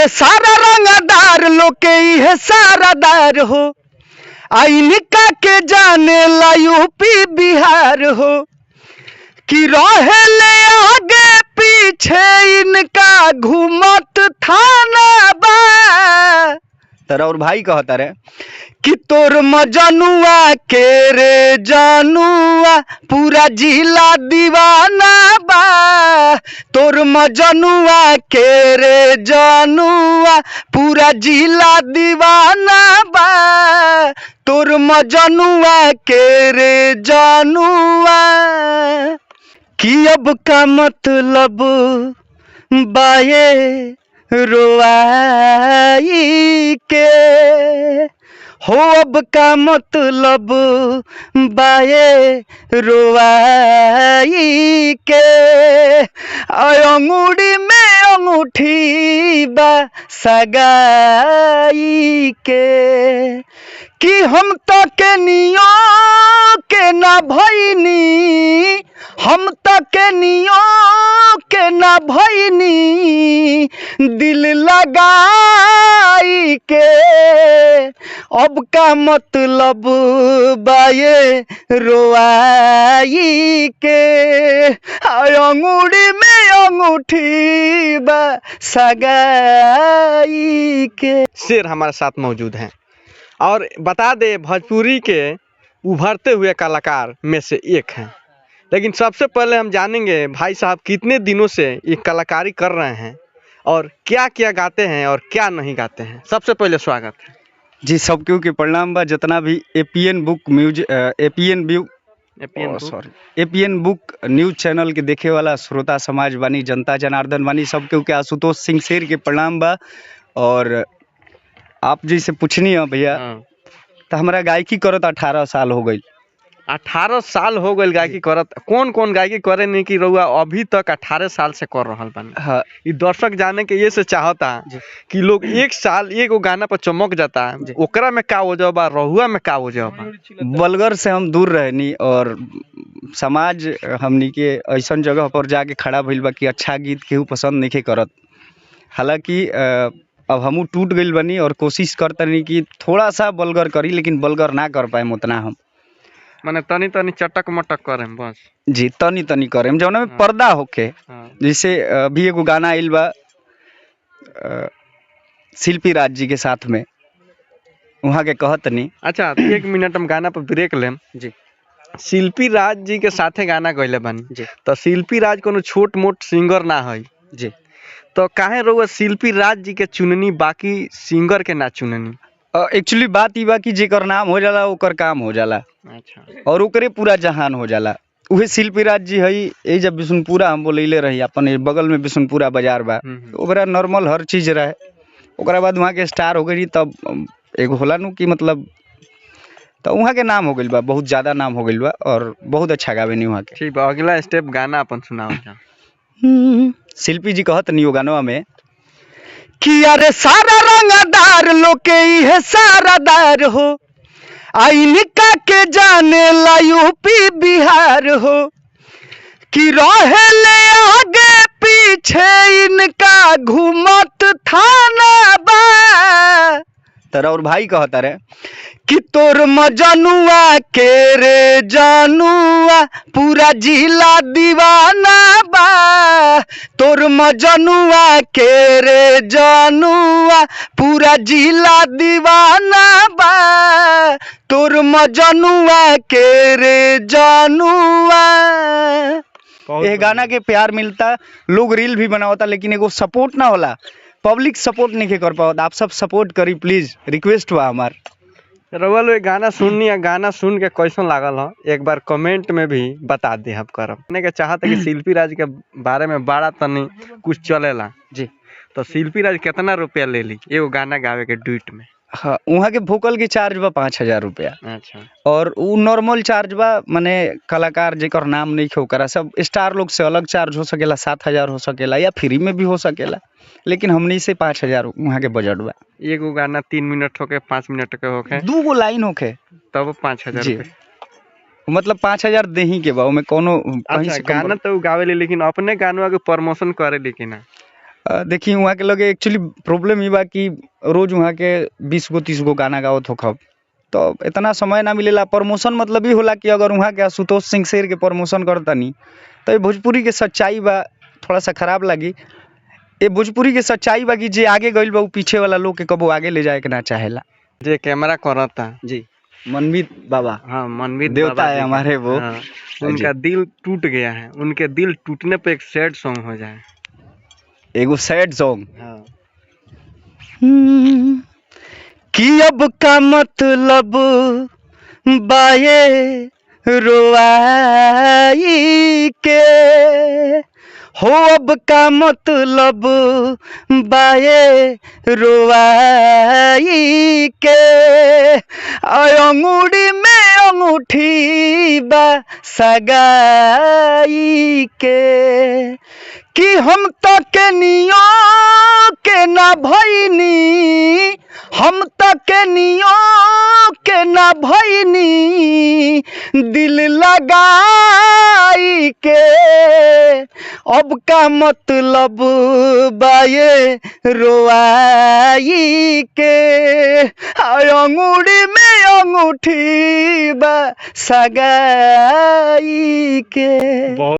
अरे सारा रंगदार लोग के इहे सारादार हो, आ इनका के जाने ला यूपी बिहार हो। कि रहे ले आगे पीछे इनका घूमत थाना बा। तारा और भाई कहता रे कि तोर मजनुआ के रे जानुआ पूरा जिला दीवाना बा, तोर मजनुआ के रे जानुआ पूरा जिला दीवाना बा, तोर मजनुआ के रे जानुआ। कि अब का मतलब बाए रोआई के हो, अब का मतलब बाए रोआई के, आय अंगूरी में अंगूठी बा सगाई के। कि हम तो के नियो के ना भइनी, हम तो के नियो के ना भइनी दिल लगाई के, अब का मतलब बाए रोआई के, आय अंगूरी में अंगूठी बा सगाई के। शेर हमारे साथ मौजूद हैं और बता दे भोजपुरी के उभरते हुए कलाकार में से एक हैं। लेकिन सबसे पहले हम जानेंगे भाई साहब कितने दिनों से ये कलाकारी कर रहे हैं और क्या क्या गाते हैं और क्या नहीं गाते हैं। सबसे पहले स्वागत है। जी, सबके के प्रणाम बा। जितना भी APN book news, APN view, sorry, APN book news channel के देखे वाला श्रोता समाज बानी, जनता जनार्दन बानी, सबके के आशुतोष सिंह शेर के प्रणाम बा। और आप जैसे पूछनी है भैया, तो हमारा गायकी करत 18 साल हो गई। 18 साल हो गई गायकी करत। कौन कौन गायकी करे नहीं कि रउआ अभी तक 18 साल से कर रहल बानी? हाँ। ई दर्शक जाने के ये से चाहता कि लोग एक साल एगो गाना पर चमक जाता, ओकरा में का वजह बा, रहुआ में का वजह बा? बलगर से हम दूर रहनी और समाज हमनी के ऐसन जगह पर जाके खड़ा भइल बा कि अच्छा गीत केहू पसंद नहीं करत। हालांकि अब हमू टूट गइल बनी और कोशिश करतनी कि थोड़ा सा बलगर करी, लेकिन बलगर ना कर पाए उतना हम। माने तनी तनी चटक मटक करेम बस। जी, तनी तनी करेम जौना में पर्दा होके। जैसे अभी एगो गाना आइल बा शिल्पी राज जी के साथ में, वहाँ के कहतनी। अच्छा, एक मिनट हम गाना पर ब्रेक लेम। जी। शिल्पी राज जी के साथे गाना गइले बानी। जी। तो शिल्पी राज कोनो छोट मोट सिंगर ना है। जी। तो काहे रउआ शिल्पी राज जी के चुननी, बाकी सिंगर के ना चुननी? एक्चुअली बात ई बा कि जेकर नाम हो जाला ओकर काम हो जाला। अच्छा। और ओकरे पूरा जहान हो जाला। उहे शिल्पी राज जी हई। ए जब बिशुनपुरा हम बोलैले रही, अपन ए बगल में बिशुनपुरा बाजार बा, ओकरा नॉर्मल हर चीज रहे। ओकरा बाद वहाँ के स्टार हो गई, तब एगो होला नु कि मतलब तो वहाँ के नाम हो गइल बा, बहुत ज़्यादा नाम हो गइल बा और बहुत अच्छा गावेनी वहाँ के। ठीक बा, अगला स्टेप गाना अपन सुनाओ जा। शिल्पी जी कहत नहीं गानवा में कि अरे सारा रंगदार लोग के इहे सारादार हो, आइनिका के जाने ला यूपी बिहार हो, कि रहे ले आगे पीछे इनका घूमत थाना बा। तारा और भाई कहता रे कि तोर मजनुआ के रे जानुआ पूरा जिला दीवाना बा, तोर मजनुआ के रे जानुआ पूरा जिला दीवाना बा, तोर मजनुआ के रे जानुआ। ये गाना के प्यार मिलता, लोग रील भी बनावता, लेकिन एगो सपोर्ट ना होला, पब्लिक सपोर्ट नहीं कर पावत। आप सब सपोर्ट करी प्लीज, रिक्वेस्ट बा हमार। रउआ लोग गाना सुननी है, गाना सुन के कैसन लागल हो एक बार कमेंट में भी बता दे। हम करब ने के चाहत है कि शिल्पी राज के बारे में बड़ा तनी कुछ चलेला। जी। तो शिल्पी राज कितना रुपया ले ली एगो गाना गावे के ड्यूट में? हाँ, वहाँ के वोकल के चार्ज बा 5000 रुपया। अच्छा। और उ नॉर्मल चार्ज बा, माने कलाकार जेकर नाम नहीं है ओकरा सब स्टार लोग से अलग चार्ज हो सकेला, 7000 हो सकेला या फ्री में भी हो सकेला, लेकिन हमनी से 5000 वहाँ के बजट बा। एगो गाना 3 मिनट होके 5 मिनट के होके 2 गो लाइन होके तब 5000 जी। रुपया। मतलब 5000 देही के बा, ओमे कोनो कहीं अच्छा, से कम गाना तो गावेली लेकिन अपने गानवा के प्रमोशन करे ली कि ना? देखी वहाँ के लगे एक्चुअली प्रॉब्लम ई बा कि रोज वहाँ के 20 गो 30 गो गाना गावत होखब, तो इतना समय ना मिलेला। प्रमोशन मतलब ई होला कि अगर वहाँ के आशुतोष सिंह शेर के प्रमोशन करतनी तो ये भोजपुरी के सच्चाई बा, थोड़ा सा खराब लगी। ये भोजपुरी के सच्चाई बा कि जे आगे गइल बा उ पीछे वाला लोग के कबो आगे ले जाए के ना चाहेला। जे कैमरा करता। जी, मनमीत बाबा। हाँ, मनमीत देवता बाबा है जी के। हमारे वो। हाँ, उनका दिल टूट गया है, उनके दिल टूटने पे एक सैड सॉन्ग हो जाए। एगो सैड सॉन्ग। हाँ। कि अब का मतलब बाये रोआई के, हो अब का मतलब बाये रोआई के, अंगूरी में अंगूठी बा सगाई के, कि हम तो के नियो के ना भइनी, हम तो के नियो के ना भइनी, दिल लगाई के, अब का मतलब बाये रोआई के, अंगूरी में अंगूठी बा सगाई के। बहुत